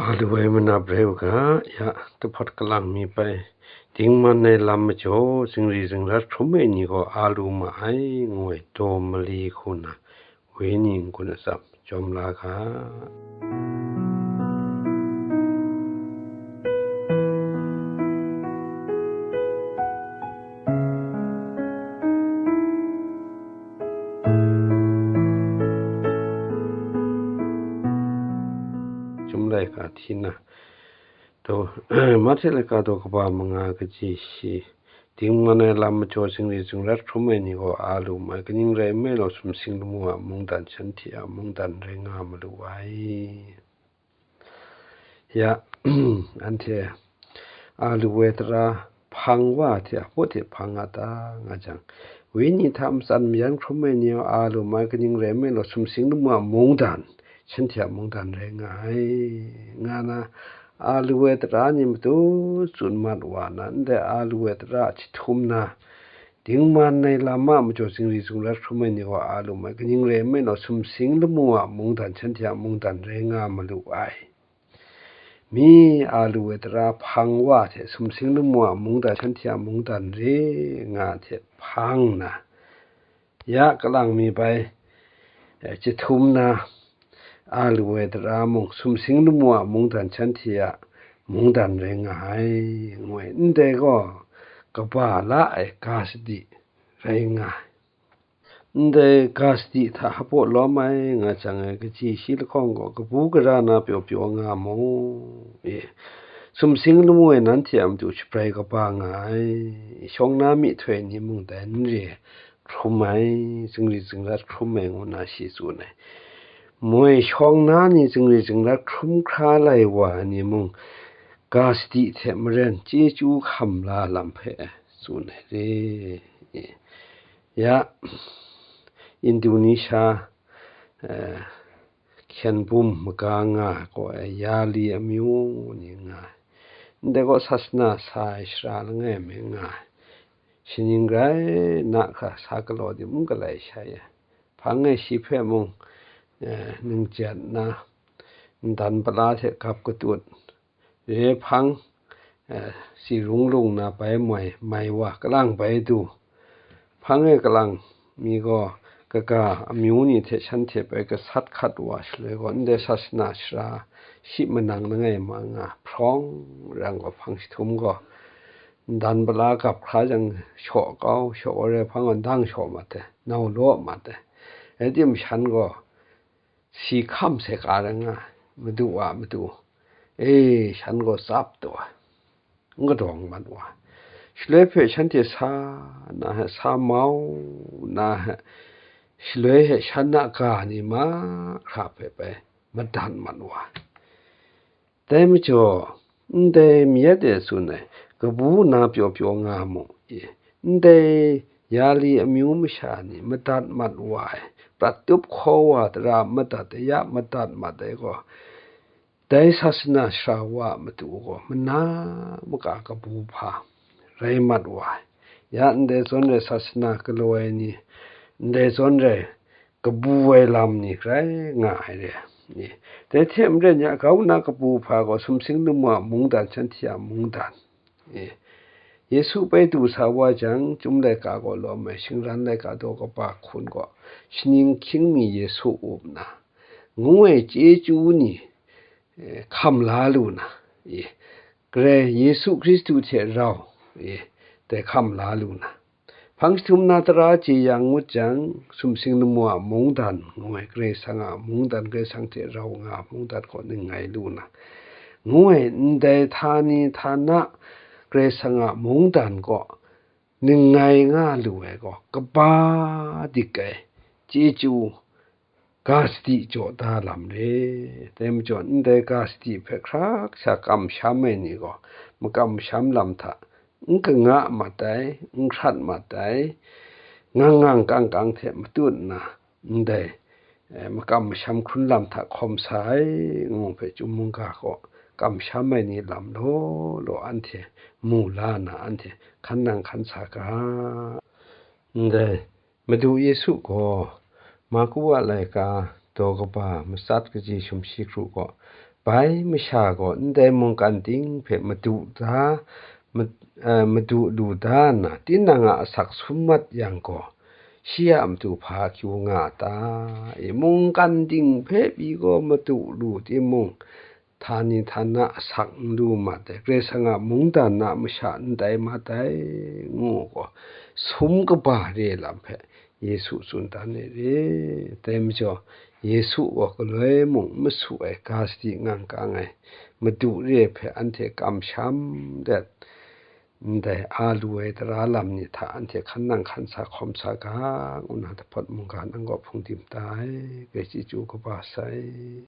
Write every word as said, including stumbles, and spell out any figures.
A lu ai manap rai u ga, ya, tuhpawt kalang mi bai, dingman ai lam majaw, zingri zingrat hkrum ai ni gaw a lu ma ai, ngu ai daw mali hku na, wenyi n-gun atsam jawm la ga. Chyum laika hti na, daw, Mahte laika daw kaba manga kaji shi, dingman ai lam majaw zingri zingrat hkrum ai ni gaw a lu ma ai, kaning rai nme law, sumsing lamu a mungdan shanhte a mungdan rai nga ma lu ai. Ya, anhte a lu ai tara hpang wa hte a baw hte hpang nga ta nga jang, wenyi hta matsan mayan hkrum ai ni a lu ma ai, kaning rai nme law, sumsing lamu a mungdan, shanhte a mungdan rai nga ai, nga na, a lu ai tara ni matu tsun mat wa na, ndai a lu ai tara a jahtum na, dingman ai lam a majaw zingri zingrat hkrum ai ni gaw a lu ma ai, kaning rai nme law, sumsing lamu a mungdan, shanhte a mungdan rai nga ma lu ai. Mi a lu ai tara hpang wa hte sumsing lamu a mungdan, shanhte a mungdan re nga hte hpang na, ya, kalang mi bai, eh, jahtum na, a lu ai tara mung sumsing lamu a mungdan, shanhte a mungdan rai nga ai, ngu ai. Ndai gaw kaba la ai ga sadi rai nga ai. Ndai ga sadi hta hpaw lawm ai nga jang ai, kaji shi lahkawng gaw kabu gara na pyaw pyaw nga mu, e, sumsing lamu ai nanhte a matu shabrai kaba nga ai, shawng na myihtoi ni mung dai n re hkrum ai, zingri zingrat hkrum ai, ngu na shi tsun ai. Moi shawng na ni zingri zingrat hkrum hkra lai wa ai ni mung, ga sadi hte maren chyeju hkam la lam hpe tsun ai re. Ya, Indonesia, eh, hkyen bum maga nga ai gaw, eh, Yali amyu ni nga ai. Ndai gaw sasana sa ai sara langai mi nga ai. Shaning rai na hkra sa galaw di n galai sha ya. Hpang e shi hpe mung, eh, ningjet nna, ndan pala hte gap katut, re hpang, eh, si rung lung na bai moi, mai wa, kalang bai du. Hpang e kalang mi gaw, kaga amyu ni hte shanhte bai gasat hkat wa shaloi gaw, ndai sasana sara shi manang langai ma nga, hprawng rang gaw, hpang jahtum gaw, ndan pala gap hkra jang, shaw kau, shaw wa re hpang gaw, ndang shaw mat ai, nau law mat ai. Rai tim shan gaw, si hkam sai ka rai nga ai, Madu a matu, e, shan gaw tsap taw ai, n kadawng mat wa ai. Shaloi hpe shanhte sa na hte, sa mau na hte, shaloi hte shan a ga ni mahkra hpe bai madat mat wa ai. Dai majaw, ndai mayat e tsun ai, kabu na pyaw pyaw nga mu, e, ndai Yali amyu masha ni madat mat wa ai, prat tup hkaw wa tara madat ai, ya madat mat ai gaw, dai sasana sara wa a matu gaw, mana maka kabu hpa rai mat wa ai. Ya ndai zawn rai sasana galaw ai ni, ndai zawn rai kabu ai lam ni grai nga ai re. Dai hte maren ya, grau na kabu hpa gaw sumsing lamu a mungdan, shanhte a mungdan. Yesu bai du sa wa jang, Chyum laika gaw lawm ai, shingran laika daw kaba hkun gaw, shaning hkying mi Yesu up nna, ngu ai chyeju ni, eh, hkam la lu na, eh, Karai Yesu Hkristu hte rau, eh, dai hkam la lu na, hpang jahtum na tara jeyang ngut jang, sumsing lamu a mungdan ngu ai Karai Kasang a mungdan, Karai Kasang hte rau nga ai mungdan gaw ningngai lu na, ngu ai ndai htani htana Karai Kasang a mungdan gaw ningngai nga lu ai gaw, kaba dik ai chyeju ga sadi jaw da lam re. Dai majaw, ndai ga sadi hpe hkrak sha kamsham ai ni gaw, makam masham lam hta n kanga mat ai, n hkrat mat ai, ngang ngang kang kang hte matut nna, ndai, eh, makam masham hkrun lam hta hkawm sa ai, ngu hpe Chyum mungga gaw kamsham ai ni lam law law anhte mu la nna, anhte hkan nang hkan sa ga. Ndai, Madu Yesu gaw Marku a laika daw kaba matsat kaji sumshi kru gaw, Bai masha gaw ndai mungkan ting hpe madu da, ma-, eh, madu lu da nna, tinang a asak sum mat yang gaw, shi a matu hpa kyu nga a ta? I mungkan ting hpe pyi gaw madu lu timung, htani htana asak n lu mat ai, Karai Kasang a mungdan a masha n tai mat ai, ngu gaw, sum kaba re lam hpe Yesu tsun dan ai re. Dai majaw, Yesu gaw galoi mung n masu ai ga sadi ngang kang ai madu re hpe anhte kamsham let, ndai a lu ai tara lam ni hta anhte hkan nang hkan sa hkawm sa ga, ngu na dapawt mungga nang kaw hpung dim da ai, grai chyeju kaba sai.